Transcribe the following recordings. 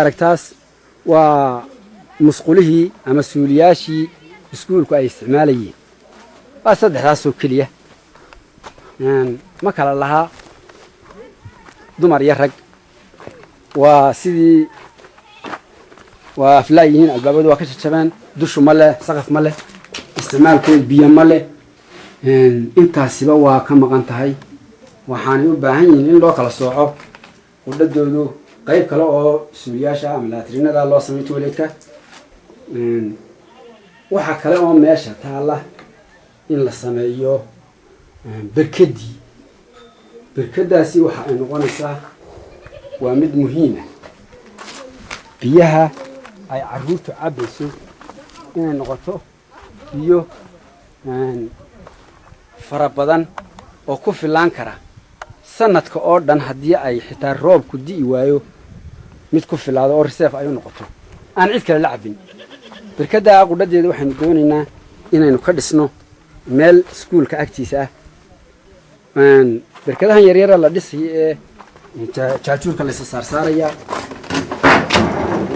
Aragtaas waa musqulihii ama suuliyaashii iskuulku ay isticmaalayeen. Waa saddexdaasoo keliya, ma kala lahaa dumar iyo rag. Waa sidii, waa aflaa yihiin, albaabadu waa ka jajabeen, dushu ma leh, saqaf ma leh, isticmaalkooda biyo ma leh. Intaasiba waa ka maqan tahay. Waxaanay u baahan yihiin in loo kala sooco qudhadoodu, qayb kale oo suuliyaasha ama laatrinada loo sameyo, toiletka. Waxaa kale oo meesha taalla in la sameeyo berkedii. Berkadaasi waxa ay noqonaysaa waa mid muhiima, biyaha ay caruurtu cabbayso inay noqoto biyo fara badan oo ku filaan kara sanadka oo dhan, haddii ay xitaa roobku di'i waayo, mid ku filaado oo reserve ay u noqoto, aan cid kale la cabbin. Berkaddaa qudhadeeda waxaynu doonaynaa inaynu ka dhisno meel iskuulka agtiisa ah. Berkadahan yaryara la dhisaya ee jaajuurka laysa saarsaaraya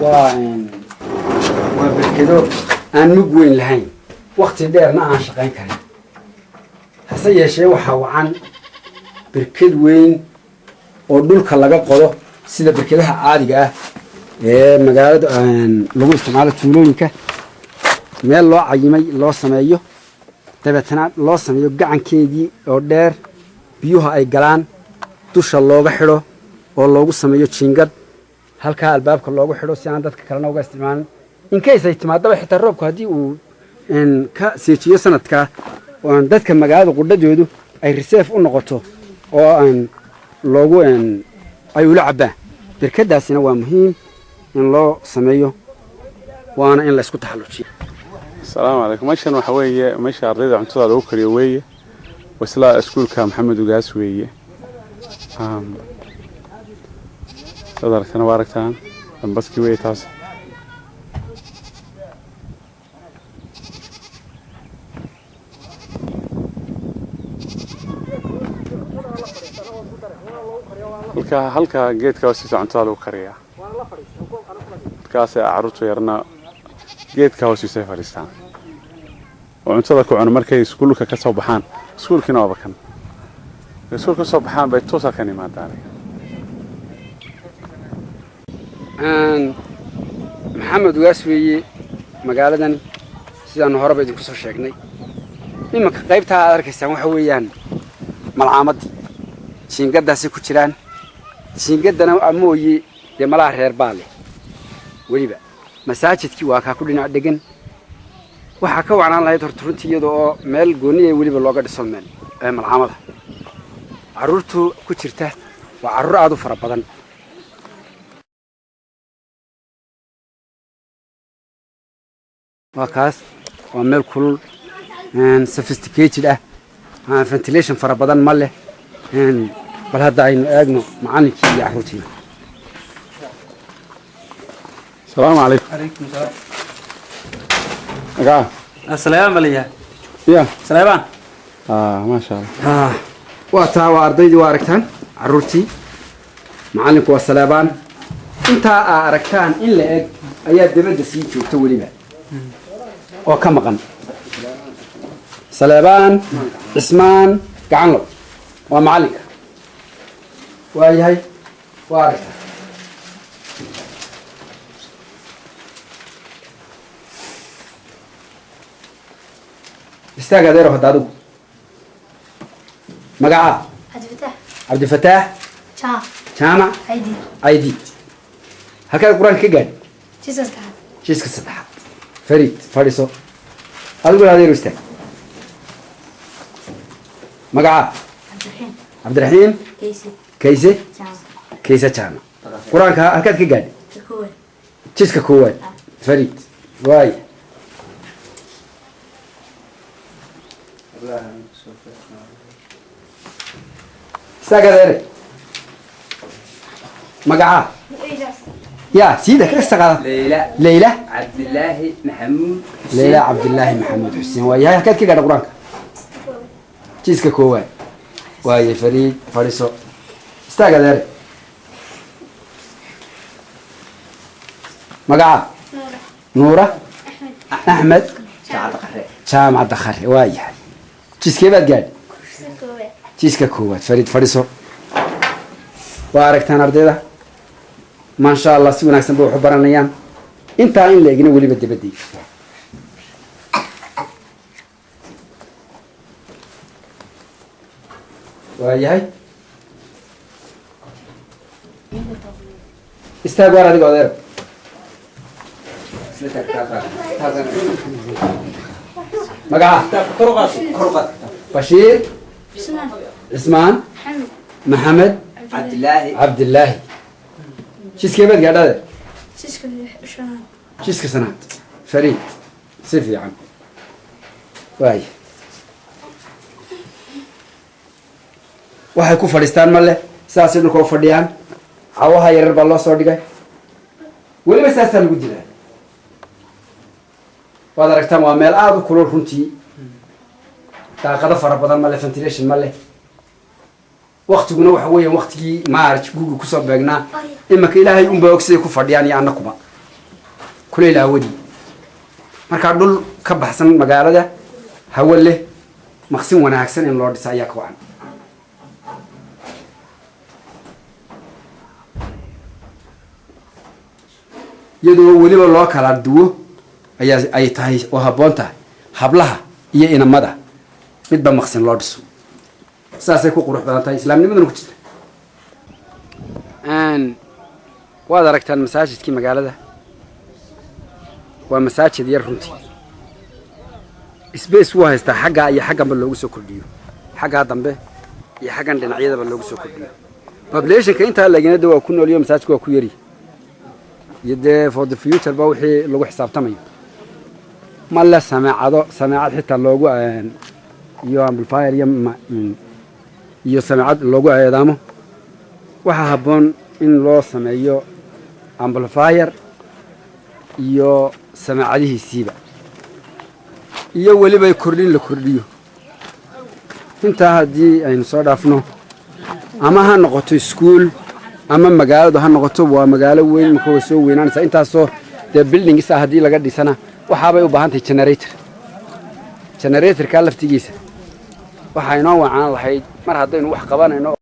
waa berkedo aan mug weyn lahayn, wakti dheerna aan shaqayn karin. Hase yeeshee, waxaa wacan berked weyn oo dhulka laga qodo, sida berkedaha caadiga ah ee magaalada lagu isticmaalo, tuulooyinka, meel loo cayimay loo sameeyo, dabeetana loo sameeyo gacankeedii oo dheer, biyuhu ay galaan, dusha looga xidho oo loogu sameeyo jiingad, halkaa albaabka loogu xidho si aan dadka kalena uga isticmaalin, in case ay timaadaba xitaa roobku haddii uu ka seejiyo sanadkaa, dadka magaalada qudhadoodu ay reserve u noqoto oo aan loogu ay ula cabbaan. Berkadaasina waa muhiim in loo sameeyo, waana in la isku taxallujiyo. Asalaamu calaykum. Meeshan waxa weeye meesha ardayda cuntada lagu kariyo weeye. Wasla iskuulka Maxamed Ugaas weeye. Saad aragtana, waa aragtaan, dambaskii weeye taas. Halka geedka hoostiisa cuntada lagu kariyaa. Halkaas carruurtu yarna geedka hoostiisa ay fadhiistaan oo cuntada ku cuno markay iskuulka ka soo baxaan. Iskuulkiina waaba kan. Markay iskuulka ka soo baxaan bay toos halkan yimaadaan. Maxamed Ugaas weeye magaaladan, sidaanu horeba idinku soo sheegnay. Iminka qaybtaa aad arkaysaan waxa weeyaan malcaamadii. Jiingadaasay ku jiraan. Jiingadana mooye dee malaha reer baa leh. Weliba masaajidkii waa kaa ku dhinac dhegan. Waxaa ka wacnaan lahayd horta runtii iyada oo meel gooniya weliba looga dhiso meel ee malcaamada. Carruurtu ku jirta waa carruur aada u fara badan. Waa kaas, waa meel kulul, sophisticated ah, ventilation fara badan ma leh. Bal hadda aynu eegno macallinkii iyo carruurtii. Asalaamu calaykum. Calaykum salaam. Magaca? Saleebaan baa layahay. Ya? Saleebaan. Ah, maasha Allah. Waa taa, waa ardaydii, waa aragtaan carruurtii. Macallinku waa Saleebaan. Intaa aa aragtaan in la eg ayaa dabadda sii joogta weliba oo ka maqan. Saleebaan Cismaan Gacanlow waa macallinka. Waa yahay, waa aragtaa. Istaag adeero. Hadda adigu magacaa? Cabdifataax. Cabdifataax. Jaamac. Jaamac. Caydi. Caydi. Halkaad Qur-aanka ka gaadhi? Jiska saddexaad. Jiska saddexaad. Fariid, fadhiiso. Adiguna adeero istaag. Magacaa? Cabdiraxiim. Cabdiraxiim. Kayse. Kayse. Jaamac. Kayse Jaamac. Qur-aanka halkaad ka gaadhi? Ka koowaad. Jiska koowaad. Fariid, waaya. Istaag adeere. Magacaa? Ya siida ka saqada. Leyla. Leyla. Cabdilaahi Maxamuud. Leyla Cabdilaahi Maxamuud Xuseen. Waa yahay. Halkaad ka gaadha Qur-aanka? Jiiska koowaad. Waaye, fariid, fadhiiso. Istaag adeere. Magaca? Nuura. Nuura. Axmed. Axmed. Jaamacadda Qare. Jaamacadda Qare, waa yahay. Jiskee baad gaadhi? Koowaad. Jiska koowaad. Fariid, fadhiso. Waa aragtaan ardayda, maasha Allah, si wanaagsan bay wax u baranayaan. Intaa in la egna weliba dibadday jirtaa. Waa yahay. Istaag waar, adiga odeer. Isla taag, taag, taag. Magaca? Kor u qaad, kor u qaad. Bashiir. Cismaan. Cismaan. Maxamed. Maxamed. Cabdilaahi. Cabdilaahi. Jiskee baad gaadhade? Jiska shanaad. Jiska sanaad. Fariid, si fiican. Waay, waxay ku fadhiistaan ma leh, saasay dhulka u fadhiyaan. Cawaha yarar baa loo soo dhigay, weliba saasaa lagu dilaa. Waad aragtaan, waa meel aada u kulul runtii. Daaqado fara badan ma leh, ventilation ma leh. Waktiguna waxa weeyaan waktigii March guga kusoo beegnaa. Imanka Ilaahay unbaa og siday ku fadhiyaan iyo annakuba kuleyl aawadii. Markaa dhul ka baxsan magaalada, hawo leh, maqsin wanaagsan in loo dhisa ayaa ka wacan. Iyadoo weliba loo kala duwo ayaa ay tahay oo habboon tahay, hablaha iyo inamada midba maqsin loo dhiso, saasay ku qurux badan tahay, islaamnimaduna ku jirta. Waad aragtaan masaajidkii magaalada. Waa masaajid yar runtii. Space wuu haystaa, xaggaa iyo xagganba loogu soo kordhiyo, xaggaa dambe iyo xaggan dhinacyadaba loogu soo kordhiyo. Populationka intaa laginada waa ku nooliyo, masaajidku waa ku yari. Iyo dee for the future ba wixii lagu xisaabtamayo. Ma le sameecado, sameecad xitaa loogu iyo amplifier iyo sameecad loogu eedaamo. Waxaa habboon in loo sameeyo amplifier iyo sameecadihiisiiba, iyo weliba kordhin la kordhiyo. Intaa haddii aynu soo dhaafno, ama ha noqoto iskuul ama magaaladu ha noqoto, waa magaalo weyn, marka way soo weynaanaysaa. Intaasoo dee buildings ah haddii laga dhisana, waxaabay u baahan tahay generator. Generatorka laftigiisa waxaa inoo wacaan lahayd mar haddaynu wax qabanayno.